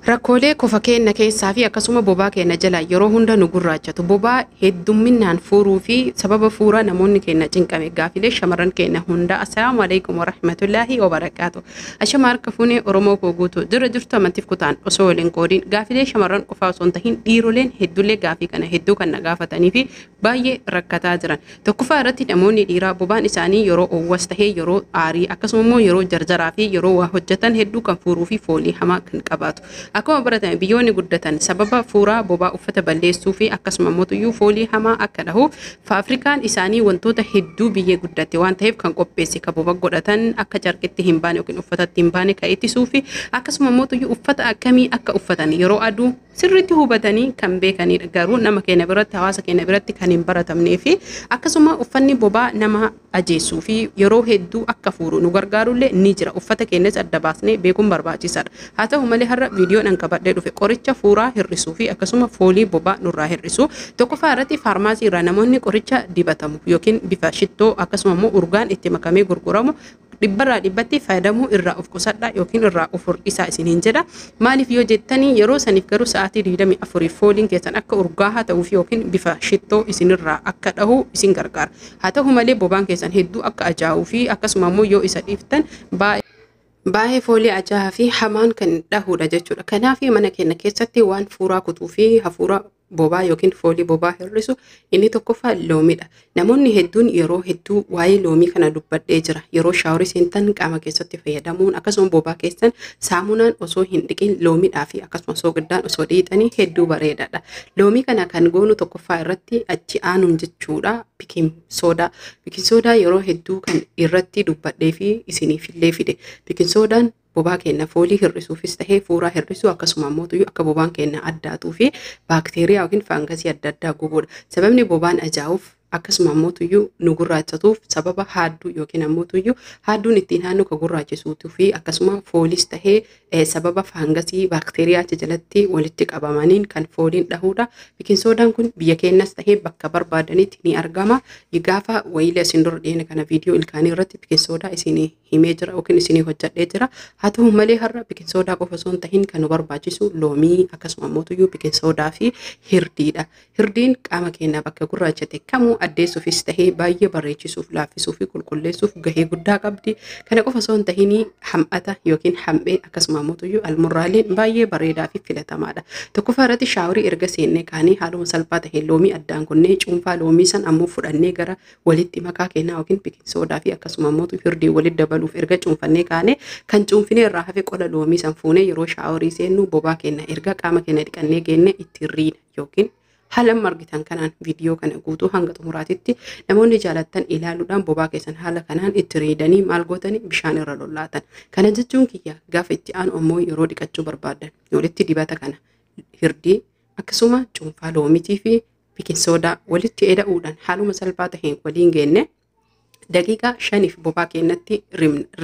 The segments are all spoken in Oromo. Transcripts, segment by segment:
Rakkoolee kofa keenya keessaa fi akkasuma bobaa keenya jala yeroo hunda nu gurraachatu. Bobaa heddumminaan fuuruu fi sababa fuuraa namoonni keenya cinqame gaafilee shamarran keenya hunda. Assalaamu alaikum warahmatullaahi wabarakaatu. Ashama harka fuunee Oromoo koo guutuu jira jirtu amantiif kutaan osoo waliin qoodiin gaafilee shamarran qofaa osoo hin tahin dhiiroleen hedduullee gaafii kana hedduu kan na gaafatanii fi baay'ee rakkataa jiran. Tokkoffaa irratti namoonni dhiiraa bobaan isaanii yeroo oowwas tahee yeroo aarii akkasuma immoo yeroo jarjaraa fi yeroo waa hojjetan hedduu kan fuuruu fi foolii hamaa kan qabaatu. Akkuma baratame biyyoonni guddatan sababa fuuraa bobaa uffata balleessuu fi akkasuma mootuyyuu foolii hamaa akka dhahu faafrikaan isaanii wantoota hedduu biyya guddatte waan ta'eef kan qopheesse kan boba godhatan akka carqitti hin baane yookiin uffatatti hin baane kan ittisuu fi akkasuma mootuyyuu uffata akkamii akka uffatan yeroo aduu sirriitti hubatanii kan beekanidha. Garuu nama keenya biratti hawaasa keenya biratti kan hin baratamnee fi akkasuma uffanni bobaa nama ajeessuu fi yeroo hedduu akka fuuru nu gargaarullee ni jira. Uffata keenyas adda baasnee beekuun barbaachisaadha. Haa ta'u malee har'a viidiyoon an qabadhee dhufe qoricha fuuraa hir'isuu fi akkasuma foolii bobaa nurraa hir'isu. Tokkoffaa irratti faarmaasii irraa namoonni qoricha dibatamu yookiin bifa shittoo akkasuma immoo urgaan itti makamee gurguramu dhibbarraa dhibbatti fayyadamuu irraa of qusadhaa yookiin irraa of hir'isaa isiniin jedha. Maaliif yoo jettanii yeroo saniif garuu sa'aatii 24 fooliin keessan akka urgaahaa ta'uuf yookiin bifa shittoo isinirraa akka dhahu isin gargaara. Haa ta'u malee bobaan keessan hedduu akka ajaa'uu fi akkasuma immoo yoo isa dhiiftan baay'ee foolii ajaa'aa fi hamaan kan dhahudha jechuudha. Kanaaf mana keenya keessatti waan fuuraa kutuu fi hafuura bobaa yookiin foolii bobaa hir'isu inni tokkoffaa loomiidha. Namoonni hedduun yeroo hedduu waa'ee loomii kana dubbadhee jira. Yeroo shaaworii seentan qaama keessatti fayyadamuun akkasuma bobaa keessan saamunaan osoo hin dhiqin loomiidhaa fi akkasuma sooqiddaan osoo dhiqxanii hedduu bareedaadha. Loomii kana kan goonu tokkoffaa irratti achi aanuun jechuudha. Bikin soodaa. Bikin soodaa yeroo hedduu kan irratti dubbadhee fi isiniifillee fide. Bikin soodaan bobaa keenya foolii hir'isuufis tahee fuuraa hir'isuu akkasuma immoo akka bobaan keenya addaatuu fi baakteeriyaa yookiin faangasii adda addaa gubuudha. Sababni bobaan ajaa'uuf akkasuma immoo nu gurraachatuuf sababa haadduu yookiin ammoo haadduun ittiin haadnu kan gurraachisuutuu fi akkasuma fooliis tahee sababa faangasii baakteeriyaa achi jalatti walitti qabamaniin kan fooliin dhahuudha. Bikin soodaan kun biyya keenyas tahee bakka barbaadanitti ni argama. Gaafa wayiilee isin dura dhiyeenya kana viidiyoo ilkaanii irratti bikin soodaa isinii himee jira yookiin isinii hojjedhee jira. Haa ta'u malee har'a bikin soodaa qofa osoo hin tahin kan nu barbaachisu loomii akkasuma immoo bikin soodaa fi hirdiidha. Hirdiin qaama keenya bakka gurraachate kamuu addeessuufis tahee baay'ee bareechisuuf laaffisuu fi qulqulleessuuf gahee guddaa qabdi. Kana qofa osoo hin tahin ham'ata yookiin ham'ee akkasuma immoo almurraaleen baay'ee bareedaa fi filatamaadha. Tokkoffaa irratti shaaworii erga seennee kaanii haaluma salphaa taheen loomii addaan kunnee cuunfaa loomii san ammoo fudhannee gara walitti makaa keenyaa yookiin bikin soodaa fi akkasuma immoo hirdii walitti dabaluuf erga cuunfannee kaane kan cuunfinee irraa hafe qola loomii san fuunee yeroo shaaworii seennu bobaa keenya erga qaama keenya dhiqannee geenne itti riina yookiin haala margitan kanaan viidiyoo kana guutuu hanga xumuraatitti namoonni jaalattan ilaaluudhaan bobaa keessan haala kanaan itti riidanii maal gootanii bishaan irra lollaatan. Kana jechuun kiyya gaafa itti aanu ammoo yeroo dhiqachuu barbaadan walitti dibata kana hirdii akkasuma cuunfaa loomitii fi bikin soodaa walitti eda'uudhaan haaluma salphaa taheen waliin geenne daqiiqaa 5 bobaa keenyatti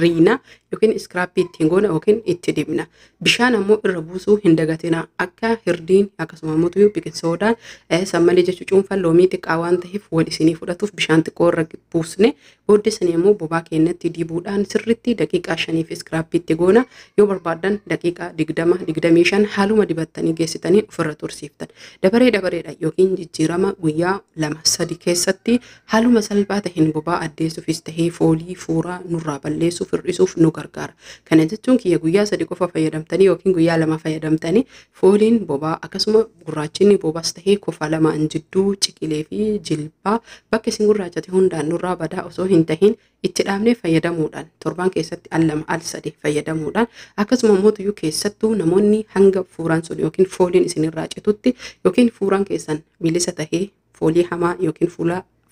riina yookiin iskiraappii ittiin goona yookiin itti dibna. Bishaan ammoo irra buusuu hin dagatina. Akka hirdiin akkasuma immoo bikin soodaan sammalee jechuun cuunfaan loomii xiqqaa waan ta'eef wal isinii fudhatuuf bishaan xiqqoo irra buusne booddee sanii immoo bobaa keenyatti dibuudhaan sirriitti daqiiqaa 5 iskiraappii itti goona. Yoo barbaadan daqiiqaa 20 25 haaluma dibattanii geessitanii ofirra tursiiftan. Dabaree dabareedha yookiin jijjiirama guyyaa 2-3 keessatti haaluma salphaa ta'een bobaa addeessuufis tahee foolii fuuraa nurraa balleessuuf hir'isuuf nu gargaara. Kana jechuun kiyya guyyaa 3 qofa fayyadamtanii yookiin guyyaa 2 fayyadamtanii fooliin bobaa akkasuma gurraachinni bobaas tahee kofa lamaan jidduu ciqilee fi jilbaa bakka isin gurraachate hundaan nurraa badaa osoo hin tahin itti dhaabnee fayyadamuudhaan torbaan keessatti al 2 al 3 fayyadamuudhaan akkasuma mootuyyuu keessattuu namoonni hanga fuuraan sun yookiin fooliin isinirraa citutti yookiin fuuraan keessan bilisa tahee foolii hamaa yookiin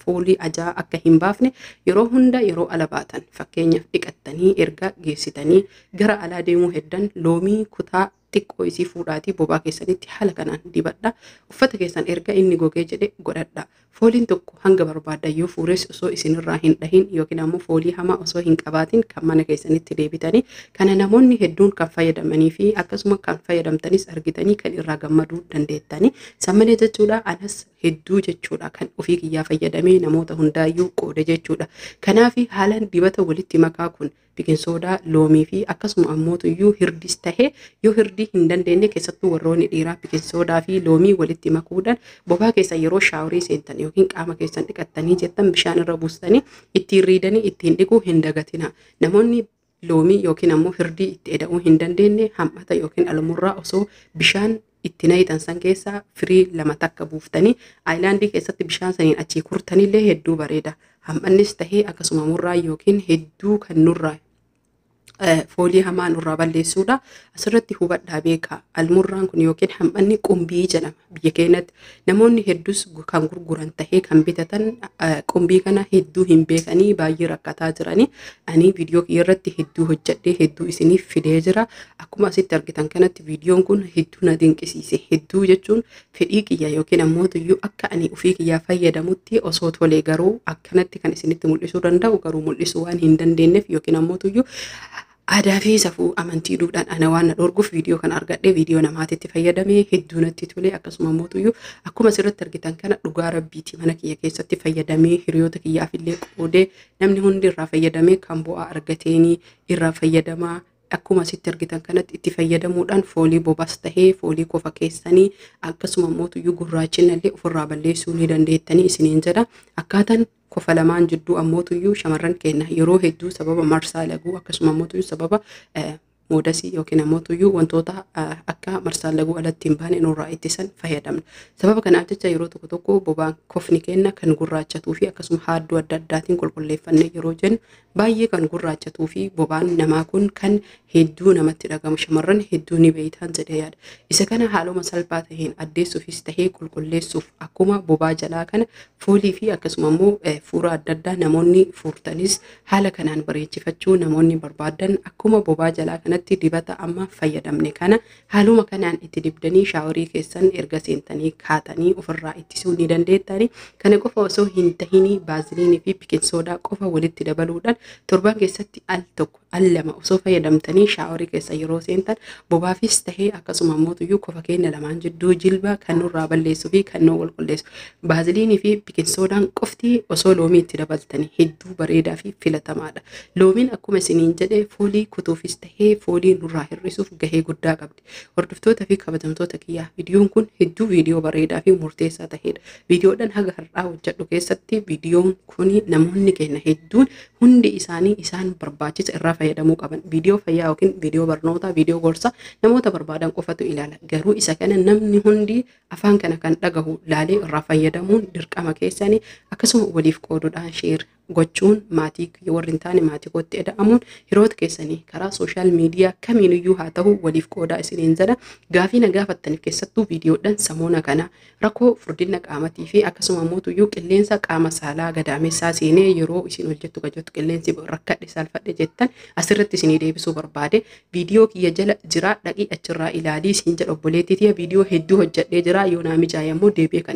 foolii ajaa akka hin baafne yeroo hunda yeroo ala baatan fakkeenyaaf dhiqattanii erga geessitanii gara alaa deemuu heddan loomii kutaa xiqqoo isii fuudhaatii bobaa keessanitti haala kanaan dibadha. Uffata keessan erga inni gogee jedhe godhadha. Fooliin tokko hanga barbaaddan yoo fuures osoo isinirraa hin dhahin yookiin ammoo foolii hamaa osoo hin qabaatin kan mana keessanitti deebitanii kana namoonni hedduun kan fayyadamanii fi akkasuma kan fayyadamtanis argitanii kan irraa gammaduu dandeettanii. Sammalee jechuudha anas Hedduu jechuudha kan ofii kiyyaa fayyadamee namoota hundaayyuu qoode jechuudha. Kanaaf haalaan dibata walitti makaa kun baking soda, loomii fi akkasuma ammootuyyuu hirdis tahee yoo hirdii hin dandeenye keessattuu warroonni dhiiraa baking soda fi loomii walitti makuudhaan bobaa keessa yeroo shaaworii seentan yookiin qaama keessan dhiqattanii jettan bishaan irra buustanii ittiin riidanii ittiin dhiquu hin dagatina. Namoonni loomii yookiin ammoo hirdii itti eda'uu hin dandeenye hammata yookiin almurraa osoo bishaan itti nayitan san keessaa firii 2 takka buuftanii aayilaandii keessatti bishaan saniin achii kurtanillee hedduu bareeda. Hammannis tahee akkasuma murraa yookiin hedduu kan nurraa foolii hamaa nurraa balleessuudha. Asirratti hubadhaa beekaa. Almurraan kun yookiin hammanni qumbii jedhama biyya keenyatti. Namoonni hedduus kan gurguran tahee kan bitatan qumbii kana hedduu hin beekanii baay'ee rakkataa jiranii. Ani viidiyoo kiyya irratti hedduu hojjedhee hedduu isiniif fidee jira. Akkuma asitti argitan kanatti viidiyoon kun hedduu na dinqisiise. Hedduu jechuun fedhii kiyya yookiin ammoo tuyyuu akka ani ofii kiyyaa fayyadamutti osoo tolee garuu akkanatti kan isinitti mul'isuu danda'u garuu mul'isuu waan hin dandeenyeef yookiin ammoo tuyyuu aadaa fi safuu amantii duudhaan ana waan na dhorguuf viidiyoo kana argadhee viidiyoo namaatitti fayyadamee hedduu natti tole. Akkasuma mootuyyuu akkuma asirratti argitan kana dhugaa rabbiiti mana kiyya keessatti fayyadamee hiriyoota kiyyaaf illee qoodee namni hundi irraa fayyadamee kan bu'aa argateenii irraa fayyadamaa. Akkuma asitti argitan kanatti itti fayyadamuudhaan foolii bobas tahee foolii kofa keessanii akkasuma mootuyyuu gurraachina illee ofirraa balleessuu ni dandeettanii isiniin jedha. Akkaataan kofa lamaan jidduu ammootuyyuu shamarran keenya yeroo hedduu sababa marsaa laguu akkasuma ammootuyyuu sababa moodasii yookiin ammootuyyuu wantoota akka marsaa laguu alatti hin baane nurraa ittisan fayyadamna. Sababa kanaaf jecha yeroo tokko tokko bobaan kofni keenya kan gurraachatuu fi akkasuma haadduu adda addaatiin qulqulleeffannee yeroo jennu baay'ee kan gurraachatuu fi bobaan namaa kun kan hedduu namatti dhagamu shamarran hedduu ni beeytan jedhee yaada. Isa kana haaluma salphaa taheen addeessuufis tahee qulqulleessuuf akkuma bobaa jalaa kana foolii fi akkasuma immoo fuura adda addaa namoonni fuurtanis haala kanaan bareechifachuu namoonni barbaadan akkuma bobaa jalaa kanatti dibata amma fayyadamne kana haaluma kanaan itti dibdanii shaaworii keessan erga seentanii kaatanii ofirraa ittisuu ni dandeettani. Kana qofa osoo hin tahinii baaziliinii fi baking soda qofa walitti dabaluudhaan torban keessatti al tokko al lama osoo fayyadamtanii shaaworii keessa yeroo seentan bobaafis tahee akkasuma mootuyyuu kofa keenya lamaan jidduu jilba kan nurraa balleessuu fi kan nu qulqulleessu. Baaziliinii fi baking sodaan qofti osoo loomii itti dabaltanii hedduu bareedaa fi filatamaadha. Loomiin akkuma isiniin jedhe foolii kutuufis tahee foolii nurraa hir'isuuf gahee guddaa qabdi. Hordoftoota fi kabajamtoota kiyyaa viidiyoon kun hedduu viidiyoo bareedaa fi murteessaa tahedha. Viidiyoodhaan haga har'aa hojjedhu keessatti viidiyoon kun namoonni keenya hedduun hundi isaanii isaan barbaachisa irraa fayyadamuu qaban. Viidiyoo fayyaa yookiin viidiyoo barnootaa, viidiyoo gorsaa namoota barbaadan qofatu ilaala. Garuu isa kana namni hundi afaan kana kan dhagahu laalee irraa fayyadamuun dirqama keessanii akkasuma waliif qooduudhaan sheer gochuun maatii warri hin taane maatii kootti eda'amuun hiriyoota keessanii karaa sooshaal miidiyaa kamiiniyyuu haa ta'u waliif qoodaa isiniin jedha. Gaafii na gaafattaniif keessattuu viidiyoodhaan samoona kana rakkoo furdina qaamatii fi akkasuma mootuyyuu qilleensa qaama saalaa gadaamessaa seenee yeroo isin hojjettu gajjattu qilleensi rakkadhe saalfadhe jettan asirratti isinii deebisuu barbaade viidiyoo kiyya jala jira dhaqii achirraa ilaalii isin jedha obboleettii tiyya viidiyoo hedduu hojjedhee jira yoo naa mijaa'e ammoo deebi'ee kan